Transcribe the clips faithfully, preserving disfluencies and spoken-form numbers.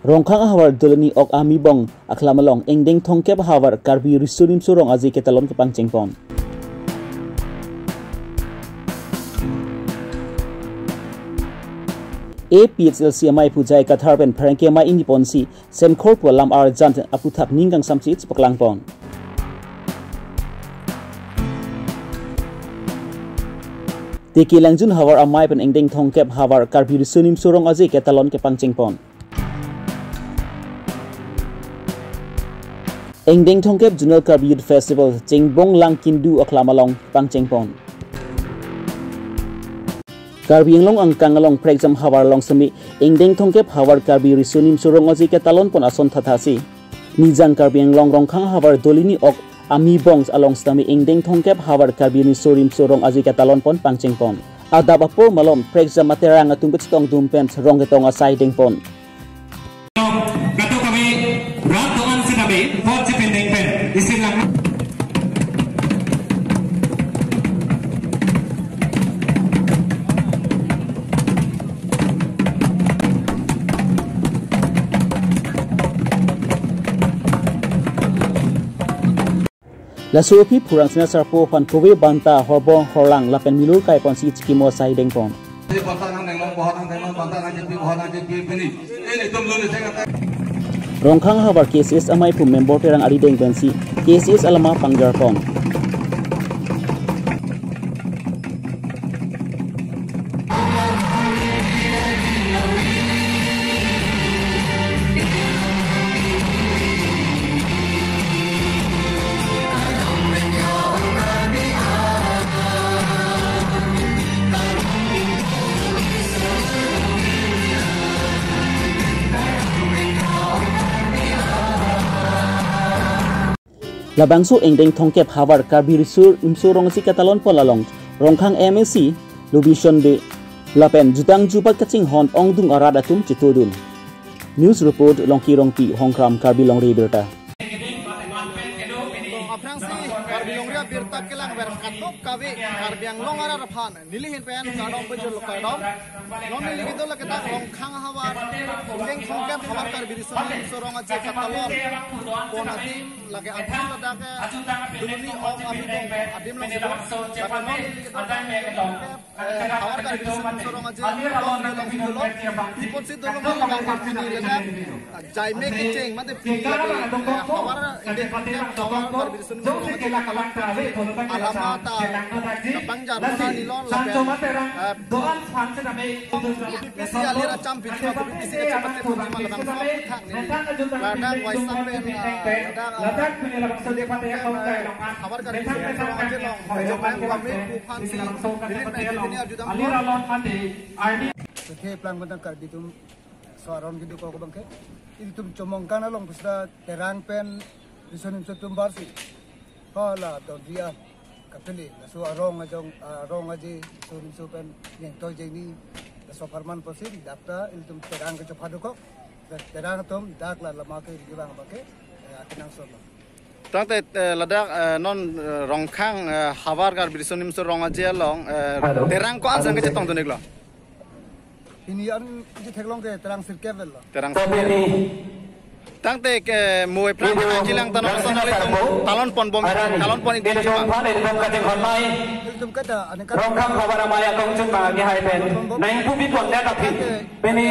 Rongkhang ahavar Dolini Ok Amibong aklam along ingdeng thomkep ahavar Karbi Riso Nimso Rong Aje ketalon kepangcheng pon. A P H L C amei pu J I Kathar pen pherangke amei ingni ponsi Semkhor pu alam arjan aputhak ning kangsam si chepaklang pon. Tiki Langjun havar amei pen ingdeng thomkep havar Karbi Riso Nimso Rong Aje ketalon kepangcheng pon. Ingdeng thomkep Zonal Karbi Youth Festival Chingbong Langkindu aklam along pangcheng pon. Karbi Anglong angkang along prekjam havar along semi ingdeng thomkep havar Karbi Riso Nimso Rong Aje ketalon pon ason thatha si Nijang Karbi Anglong Rongkhang havar Dolini Ok Amibong along sitame ingdeng thomkep havar Karbi Riso Nimso Rong Aje ketalon pon pangcheng pon. Adap apor malom prekjam aterang atum kechetong dum pen rong ketong asai deng pon. Kadokave rat do-an sitame pot chependeng pen isi lang. Laso aphi phurang sina sarpo aphan kove banta horbong horlang lapen milur kai ponsi chikimo asai deng pon. Rongkhang havar K C S amei pu member Terang arideng pensi K C S alama pangjar pon. Labangso ingdeng thomkep havar Karbi Riso Nimso Rong Aje ketalon pon along Rongkhang M A C Lobison Bey lapen jutang jubat kachinghon ongdung arat atum chetodun. News report Longki Rongpi, Hongkram, Karbi Longri Abirta. Aphrangsi Karbi Longri Abirta kelangver kadokave Karbi Anglong arat aphan neli ahin pen kardom pajirlo kardom. Non neli kedo lake dak Rongkhang havar ingdeng thomkep havar Karbi Riso Nimso Rong Aje ketalon pon adim lake adim ladak ke Dolini Ok Amibong adim along si do. Lake non neli kedo lake eh, havar Karbi Riso Nimso Rong Aje along along si dolo. Ipot si dolo ma ladak pini ladak. Jaime kecheng mate pini lake, eh, havar ingdeng thomkep havar Karbi Riso Nimso Rong Aje alama ta kapangjar pon ani lo lapen, eh, P P C alir acham pini ma P P C kachepate pon ma labangso aputhak neli ladak waisa pen, eh, ladak, eh, havar Karbi Riso Nimso Rong Aje along, eh, jaime pu aphan si neli pen pini arjudam pon. Sethe plang bantang Karbi atum so aron kedokok abangke. Ilitum Chomongkan along pusda Terang pen Riso Nimso atum barsi hala dodria kapele laso arong ajong, arong aje Riso Nimso pen ningtoi jeni laso apharman pusi dak ta ilitum Terang kechopha dokok. Terang atum dak la lama ke rigi bang abangke, eh, akenangsot lo. Tangte, eh, ladak, eh, non, eh, Rongkhang, eh, havar Karbi Riso Nimso Rong Aje along, eh, Terang ko-an sangke chetongdun-iklo? Pini an iji theklong ke Terang sirkep lo. Terang sirkep. Tangte ke mo ephrang Terang jilang tanon asonali tum talon pon bom, talon pon ik bom. Ilitum kata, ane kata. Rongkhang havar amei akong chun bang ke hai pen. Nang pupi pon dak aphi. Pini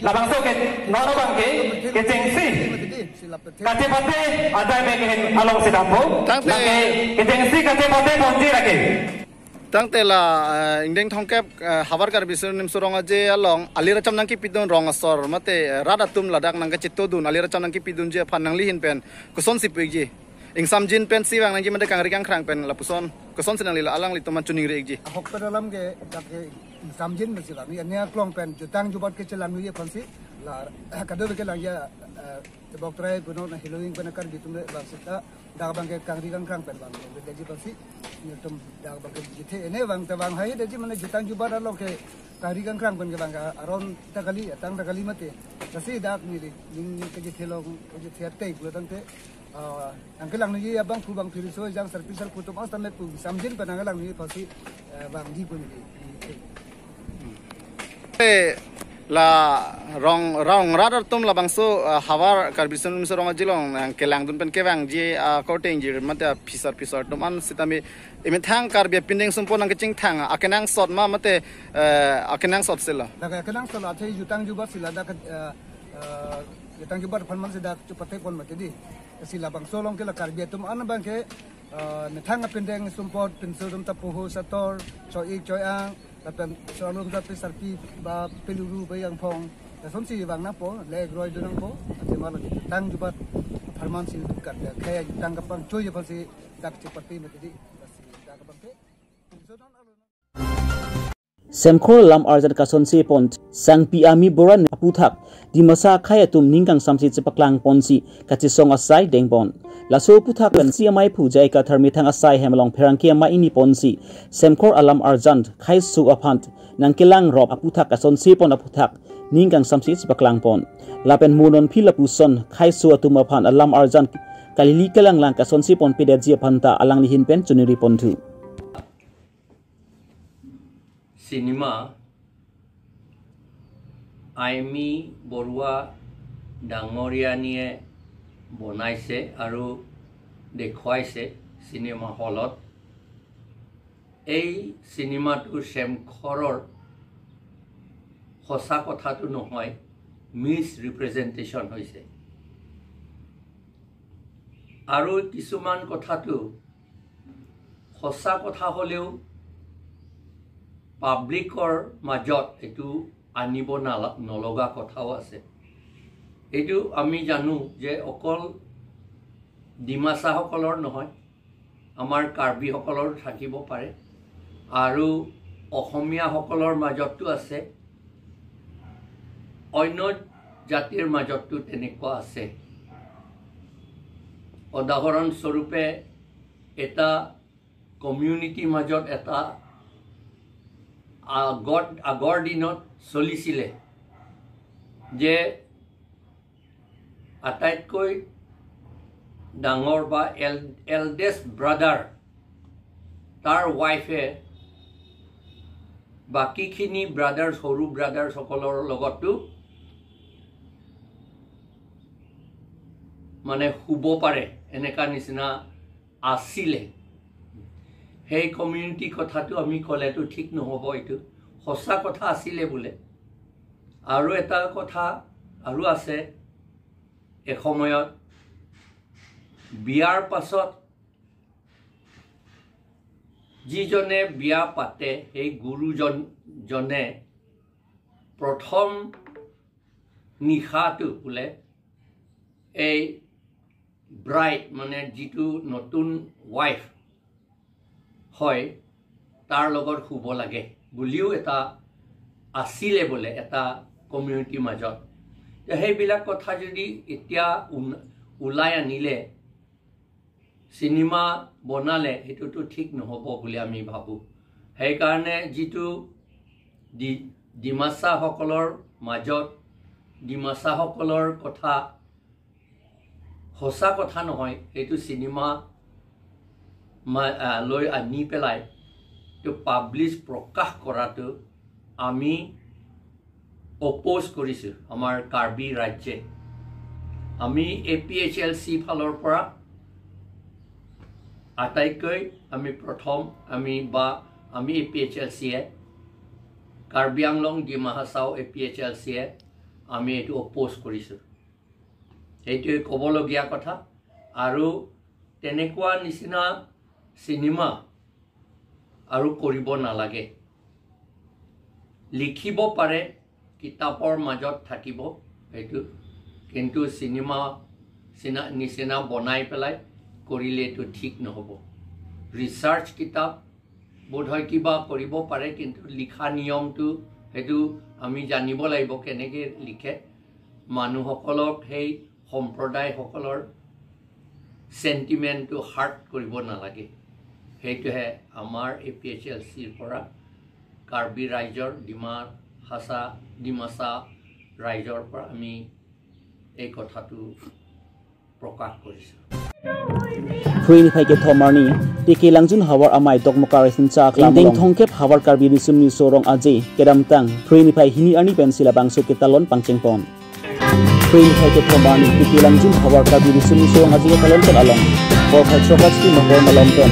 labangso ke non abangke kechengsi kachepate ajai me kehin along si dampo. Tangte lake kechengsi kachepate ponji lake. Tangte la, eh, ingdeng thomkep, eh, havar Karbi Riso Nimso Rong Aje along alir acham nangkepidun rong asor mate, eh, rat atum ladak nangkechetodun alir acham nangkepidunji aphan nangli ahin pen kosonsi pu-ikji? Ingsamjin pensi vang nangji mate kangri kangkrang pen lapuson kosonsi nangli la alanglitum aphan choningri-ikji? Ahok pen alam ke dak ke ingsamjin pensi la ni ania klong pen jutang jubat kechelangji aphansi la kadokave kelangji, eh, tebok trai puno na healing pen akar bitum le bang sita dak abangke kangri kangkrang pen bang le daji aphansi nelitum dak abangke jithe ene bang ta bang hai daji mane jutang jubat along ke kangri kangkrang pen ke bang aron ta kali atang ta kali mate. Lasi dak neli ning kejithe long kejithe ateng pulo tangte, ah, nangkelangji abang pu bang phiri so jang sarpi sarpo atum asta me pu samjin pen nangkelangji aphansi, eh, bang di pu neli. Eh, La rong rong radar atum labangso, ah, havar Karbi Riso Nimso Rong Aje along nangkelangdun pen kevangji, ah, korte ingjir mate, ah, phisar phisar atum an sitame imethang Karbi apindeng sumpot nangkechingthang akenangsot ma mate, eh, akenangsot silo. Dak akenangsot athe jutang jubat sila dak, eh, eh, jutang jubat aphan man si dak chepate pon mati di. Si labangso along ke la Karbi atum an abang ke, eh, methang apindeng sumpot pinso atum ta poho sator, choi-ik choi-ang, lapen so alum ta pe sarpi ba peluru ba yangphong. Lasonsi vang nangpo, le groi do nangpo, athema lagi jutang jubat apharman si kat ya, khaya jutang kapangchoi aphan si dak chepate mati di, basi dak kapangke. Semkhor alam arjan kasonse pon, Sangpi Ami Boran aputhak, Dimasa akhei atum ning kangsamse chepaklang ponsi, kachesong asai dengpon. Laso aputhak pen C M I phu J I Kathar methang asai hem along pherangke amei ingni ponsi, Semkhor alam arjan kheiso aphan nangkelang rop aputhak kasonse pon aputhak ning kangsamse chepaklang pon. Lapen mo non aphi lapuson kheiso atum aphan alam arjan kalili kalanglang kasonse ponpedetji aphan ta alangli ahin pen choningri ponthu. Cinema Aimee Baruah ডাঙৰীয়ানীয়ে বনাইছে আৰু দেখুৱাইছে চিনেমা হলত। এই চিনেমাটো চেমখৰৰ সঁচা কথাটো নহয়, মিছ ৰিপ্ৰেজেণ্টেশ্যন হৈছে। আৰু কিছুমান কথাটো সঁচা কথা হ'লেও পাব্লিকৰ মাজত এইটো আনিব নালা-, নলগা কথাও আছে। এইটো আমি জানো যে অকল ডিমাচাসকলৰ নহয়, আমাৰ কাৰ্বিসকলৰো থাকিব পাৰে আৰু অসমীয়াসকলৰ মাজতো আছে, অন্য জাতিৰ মাজতো তেনেকুৱা আছে। উদাহৰণস্বৰূপে এটা কমিউনিটিৰ মাজত এটা আগত, আগৰ দিনত চলিছিলে যে আটাইতকৈ ডাঙৰ বা এল-, এল্ডেষ্ট ব্ৰাদাৰ, তাৰ ৱাইফে বাকীখিনি ব্ৰাদাৰ্ছ, সৰু ব্ৰাদাৰ্ছসকলৰ লগতো মানে শুব পাৰে, এনেকা নিচিনা আছিলে। সেই কমিউনিটি কথাটো আমি ক'লেতো ঠিক নহ'ব, এইটো সঁচা কথা আছিলে বোলে। আৰু এটা কথা আৰু আছে, এসময়ত বিয়াৰ পাছত যিজনে বিয়া পাতে, সেই গুৰুজন, জনে প্ৰথম নিশাটো বোলে এই ব্ৰাইড, মানে যিটো নতুন ৱাইফ হয়, তাৰ লগত শুব লাগে বুলিও এটা আছিলে বোলে এটা কমিউনিটিৰ মাজত। তে সেইবিলাক কথা যদি এতিয়া উন-, ওলাই আনিলে, চিনেমা বনালে, সেইটোতো ঠিক নহ'ব বুলি আমি ভাবোঁ। সেইকাৰণে যিটো ডি-, ডিমাচাসকলৰ মাজত, ডিমাচাসকলৰ কথা সঁচা কথা নহয়, সেইটো চিনেমা মা-, আ, লৈ আনি পেলাই তো পাব্লিছ প্ৰকাশ কৰাটো আমি অপ'জ কৰিছোঁ, আমাৰ কাৰ্বি ৰাইজে। আমি এ পি এইচ এল চি ফালৰ পৰা আটাইতকৈ আমি প্ৰথম, আমি বা আমি এ পি এইচ এল চিয়ে, Karbi Anglong Dima Hasao A P H L চিয়ে আমি এইটো অপ'জ কৰিছোঁ। সেইটোৱে ক'বলগীয়া কথা। আৰু তেনেকুৱা নিচিনা চিনেমা আৰু কৰিব নালাগে। লিখিব পাৰে, কিতাপৰ মাজত থাকিব সেইটো, কিন্তু চিনেমা চিনা-, নিচিনা বনাই পেলাই কৰিলে এইটো ঠিক নহ'ব। ৰিচাৰ্চ কিতাপ বোধহয় কিবা কৰিব পাৰে, কিন্তু লিখা নিয়মটো সেইটো আমি জানিব লাগিব কেনেকে লিখে। মানুহসকলক, সেই সম্প্ৰদায়সকলৰ চেণ্টিমেণ্টটো হাৰ্ট কৰিব নালাগে। সেইটোহে আমাৰ এ পি এইচ এল চিৰ পৰা, কাৰ্বি ৰাইজৰ, ডিমা হাছা, ডিমাচা ৰাইজৰ পৰা আমি এই কথাটো প্ৰকাশ কৰিছোঁ। Phre niphai kethom arni, T K Langjun havar amei Dokmoka Rasinja aklam along ingdeng thomkep havar Karbi Riso Nimso Rong Aje kedamtang Phre niphai hini arni pensi labangso ketalon pangchengpon. Phre niphai kethom arni T K Langjun havar Karbi Riso Nimso Rong Aje ketalon pon along porphai throk achiti mohor malom pen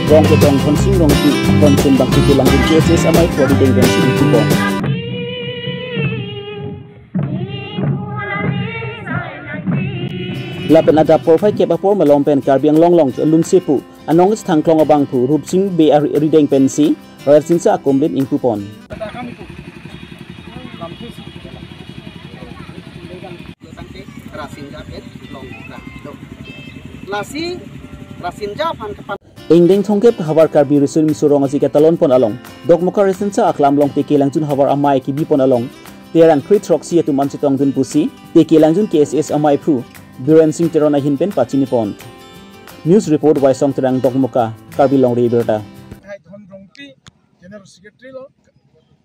rong ketong Dhonsing Rongpi, Dhonsin bang T K Langjun K S S amei aphu arideng pensi ingpupon. Lapen adap porphai kep apor malom pen Karbi Anglong along alun sepu anong thangklong abangphu Rupsing Bey ari-, arideng pensi Rasinja akumlin ingpupon. Rasinja pen long ka do. Lasi Rasinja aphan kepan. Ingdeng thomkep havar Karbi Riso Nimso Rong Aje ketalon pon along Dokmoka Rasinja aklam along T K Langjun havar amei kebipon along Terang kre throksi atum an chetongdun pusi T K Langjun K S S amei aphu Biren Singh Teron ahin pen pachinipon. News report Waisong Terang, Dokmoka, Karbi Longri Abirta. Hai Dhon Rongpi, General Secretary lo,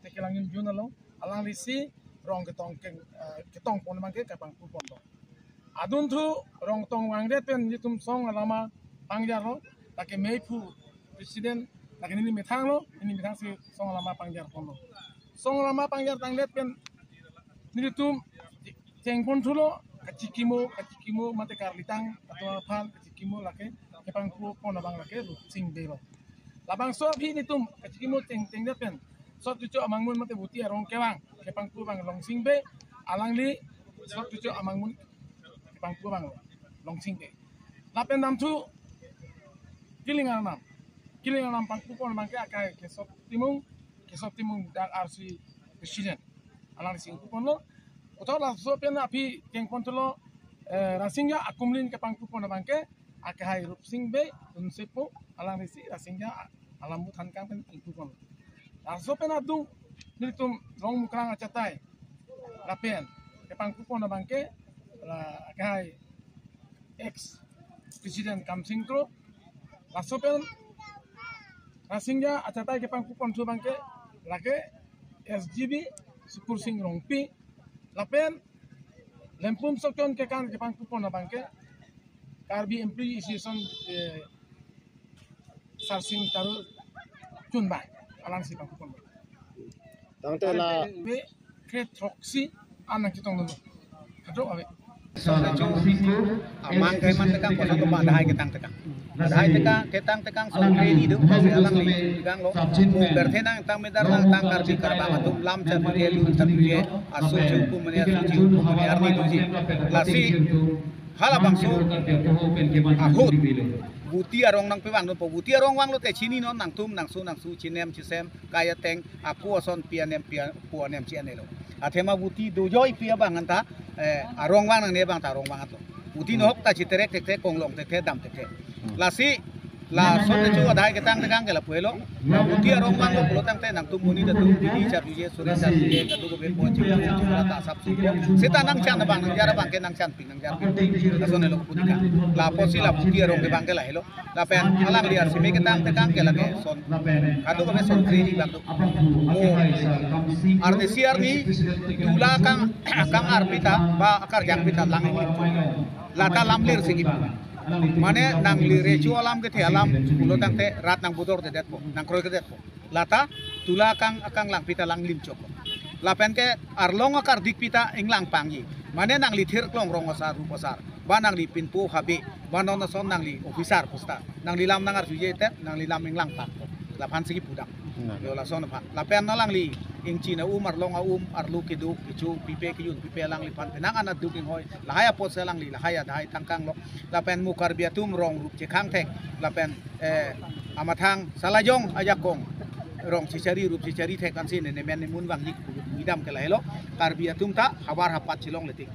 T K Langjun along, alanglisi rong ketong keng, eh, ketongpon abangke kepangpupon lo. Adunthu rong tong vangdet pen nelitum song alama pangjarlo, lake mei aphu President, lake neli methang lo, neli methang si song alama pangjarponlo. Song alama pangjar tangdet pen nelitum chengpon thulo, kachikimo, kachikimo, mate karlitang atum aphan kachikimo lake kepangpupon abang lake Rupsing Bey lo. Labangso aphi nelitum kachikimo cheng chengdet pen sot chucho amangmun mate Buti arong kevang kepangpu abang Longsing Bey, alangli sot chucho amangmun kepangpu abang Longsing Bey. Lapen damthu Kiling Arnam, Kiling Arnam pangpupon abangke akai Kesop Timung, Kesop Timung dak R C President, alanglisi ingpuponlo. Puthot laso pen aphi chengpon thulo, eh, Rasinja akumlin kepangpupon abangke akai Rupsing Bey, Dhonsepo, alanglisi Rasinja alam bu thankang pen ingpupon. Laso pen adung nelitum rong mukrang achatai lapen kepangpupon abangke la akai ex President Kamsing Kro. Laso pen Rasinja achatai kepangpupon thu abangke lake S G B Sukur Singh Rongpi, lapen Lempum Sokchon kekan kepangpupon abangke Karbi Employee Association, eh, Sarsing Taro Chunbang, alangsi pangpupon. Tangte la kre throksi an nangchetongdunlo. Kadokave. Amang kaiman tekang kosa to adhai ketang tekang. Adhai tekang, ketang tekang, songkre ni do, alangli tekanglo. Mo berthe nangtang medar nangtang Karbi Karbang atum lam chapike, lun chapike, asu chuku mene, asu chuku mene, arni doji. Lasi halabangso ahut Buti arong nangpevangdunpo. Buti arong vanglote chininon nangtum nangsu nangsu chinem chisem kai ateng, ako ason pi anem pi a-, po anem chi anelo. Athema Buti dojoi pi abang anta, eh, arong vang nangne abang ta arong vang ato. Buti nohok ta chiterek thekthe, konglong thekthe, dam thekthe. Lasi lason te chu adhai ketang tekang ke lapu helo. Buti arong vanglo pulo tangte nangtum monit atum, bidi chapuje, suri chapuje, kadokave ponji, sura ta asap supo. Seta nangchan abang nangjar abangke nangchanpik nangjarpik. Lason helo Buti ka. Lapusi la Buti arong kevang ke lahelo. Lapen alangli arsime ketang tekang ke lake son. Kadokave son kre ni bang do. Mo arnisi arni tula akang, akang arpi ta ba akarjang pi ta lang ingli. Lata lamlir sigi. Mane nangli recho alam kethe alam pulo tangte rat nangbudordedetpo, nangkroidedetpo. Lata tula akang, akang langpi ta langlim chokpo. Lapen ke arlong akardik pi ta inglangpangji. Mane nangli thirklong rong asar rup asar, ba nangli pinpo habe, ba non ason nangli officer posta, nangli lam nangarjuje te, nangli lam inglangpangpo. Laphan sigi pudam. Yo lason aphan. Lapen alangli ingchin aum, arlong aum, arlo keduk, kecho, pipe kejun, pipe alangliphan penang anat duk inghoi. Lahai apotsi alangli lahai adhai tangkanglo. Lapen mo Karbi atum rong rup chekhang thek. Lapen, eh, amathang salajong ajakong rong chichari rup chichari thek ansi ne nemen nemun vangji pu idam ke lahelo. Karbi atum ta havar hapat chelongle tik.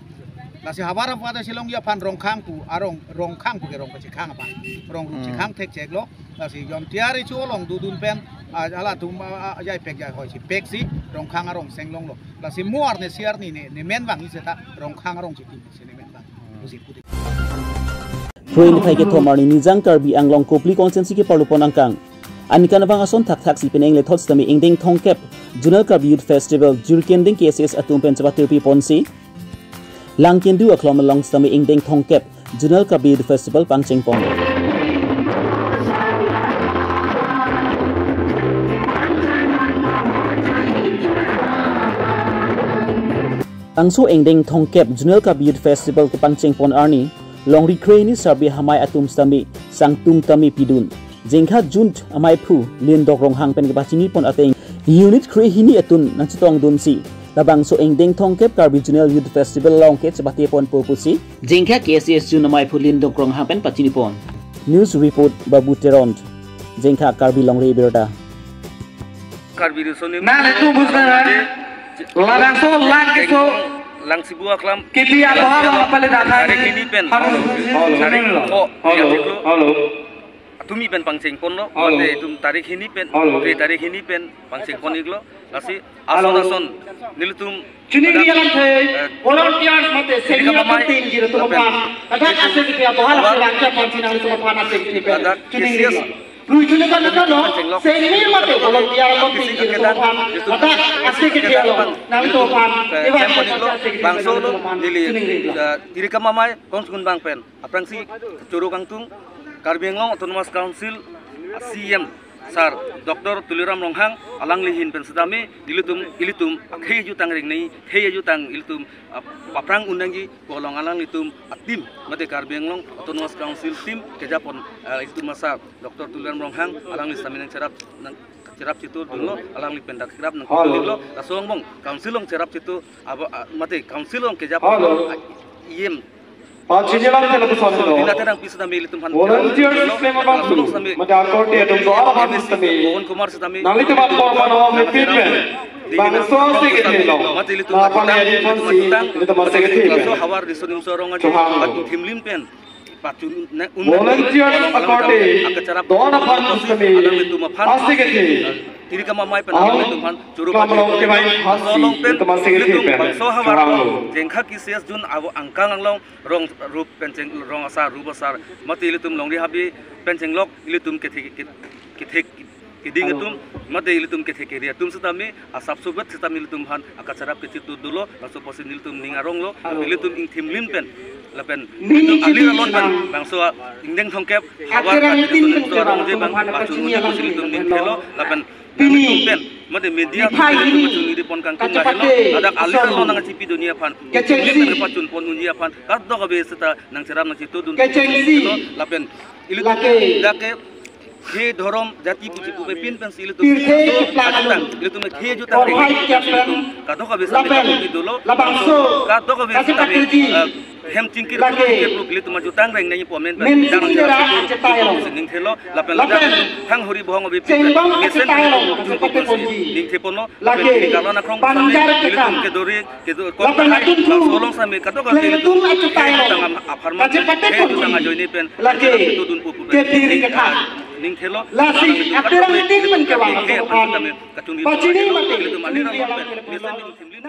Lasi havar hapat chelongji aphan Rongkhang pu arong, Rongkhang pu ke rong kachekhang aphan. Rong rup chekhang thek cheklo. Lasi jon tiari chu along dodun pen, ah, halatum, ah, ah, jai pek jai hoi si peksi Rongkhang arong seng longlo. Lasi mo arnisi arni ne, nemen vangji seta Rongkhang arong chitim si nemen vang. Pusi pudi. Phre niphai kethom arni Nijang Karbi Anglong Kopili constituency keparlupon angkang aningkanvang ason thakthak si penang lethot sitame ingdeng thomkep Zonal Karbi Youth Festival Jirikinding K S S atum pen chepatirpiponsi Langkindu aklong along sitame ingdeng thomkep Zonal Karbi Youth Festival pangchengpon. Bangso ingdeng thomkep Zonal Karbi Youth Festival kepangchengpon arni, longri krehini Sarbi Hamai atum sitame sangtum tame pidun. Jengkha June amaiphu Lindok Ronghang pen kepachinipon ateng, unit krehini atum nangchetongdunsi labangso ingdeng thomkep Karbi Zonal Youth Festival along ke chepatepon pusi Jengkha K C S June amaiphu Lindok Ronghang pen pachinipon. News report Babu Teron, Jengkha Karbi Longri Abirta. Karbi Riso Nimso. Nang itu busna, labangso lang keso. Langsibu aklam. Kipi apa hal apa le datang? Tarik hini pen. Halo. Halo. Tarik ko. Halo. Halo. Atumi pen pangchengponlo. Halo. Mate itum tarik hini pen. Halo. Tarik hini pen pangchengpon-iklo. Lasi ason ason nelitum chini adak, dia lang the, eh, volunteers mate senior team jiro tum aphan. Adak ase kiti apa hal apa langkah pansi nangtum aphan ase kiti pen. Adak chini dia. Lui chini kan kan no, senior mate volunteer mate jiro tum aphan. Adak ase kiti apa nangtum aphan. Ewa ase kiti bangso lo neli, eh, Tirikam Amei kong sukun bang pen. Aphrangsi choro kangtung Karbi Anglong Autonomous Council, ah, C M Sir Doctor Tuliram Ronghang alangli ahin pen sitame ilitum, ilitum akhei jutang ringnei, khei jutang ilitum, ah, paphrang un nangji pu along alanglitum a-team mate Karbi Anglong Autonomous Council team kejapon, ah, ilitum a-Sir Doctor Tuliram Ronghang alangli sitame nangcherap nang cherap chitu dunlo, alangli pen dak cherap nang Halo. Dunlo, laso angbong council along cherap chitu, abo, ah, mate council along kejap Halo. Ah, E M. Pachini lang tela pesan lo. Dina terang pis nami ilitum aphan. Volunteers cherap, memang laso bangso. Sami. Mate akorte atum do ala bangso sami. Mohan Kumar sitame. Nanglitum aphan korban ho mepit pen. Bangso secretary lo. Mate ilitum na pale adi phansi, ilitum secretary pen. Laso havar Riso Nimso Rong aji. Chuhang lo. Bat thimlim pen. Pachun ne un Volunteers akorte, akacherap don aphan sitame, alangtum aphan. Asik eti. Tirikam Amei pen Aham alangtum aphan choro klam pachun along kevang hasi, solong pen ilitum asik eti ilitum pen. Bangso havar Chuhang lo. Jengkha K C S June abo angkang anglong rong rup pen cheng rong asar rup asar. Mate ilitum longri habi pen chenglok ilitum kethe ke kethe keding Halo. Atum, mate ilitum kethe keri atum sitame, asap subet sitame ilitum aphan, akacherap kechitu dolo, laso apotsi nelitum ning arong lo, Halo. Ilitum ingthimlim pen, lapen, ning ilitum alir alon pen, chinang. Bangso a, ingdeng thomkep, havar akerang ka, tin ilitum pen so arong kevang je bang, ilitum aphan pachun kachini un alam ilitum ning kevang. Thelo, lapen, Pini. Ilitum pen, mate media, Niphai pen, ini. Pachun nidi pon kangtung kachepate, lahelo, ladak alir alon nang chipi dunia aphan, kechengsi. Ilitum pen pachun pon unji aphan, kadokave seta nangcherap nangchitu dun. Kechengsi. Thelo, lapen, ilitum lake. Lake, Khei dhorom jati puji pupe pin pensi ilitum. Pirthe so, keplang ajutang, alun. Ilitum khei jutang. Korhai ring, keplang. Kadokave sami lapen. Kami dolo. Labangso. Kadokave sami, kasepatiji. Eh, hem chingkir lake. Chingkir ilitum ajutang reng nangji pomen pen. Mensing dera achetai lo. Ning thelo, lapen lapen. Ladak, hang hori bohong abi pin. Chengbong mesen achetai lo. Jumpo kasepate pensi. Ponji. Ning theponlo. Lake, lapen ini karla nakrong banjar sami, kekam. Ilitum kedori, kedor, lapen kong atum hai, tu. Solong sami, kadokave kleng ilitum atum achutai lo. Jutang am-, apharman, kachepate eh, ponji. Jutang ajoine pen, lake, jutang itu dun pupu pen. Kepiri kekam. Ning thelo, lasi, kadokave aperang ilitum tin pen kevang, kekam, kami, kachung di pachini bawah mati. Ilitum alir alon pen. Biasa ning thimlim.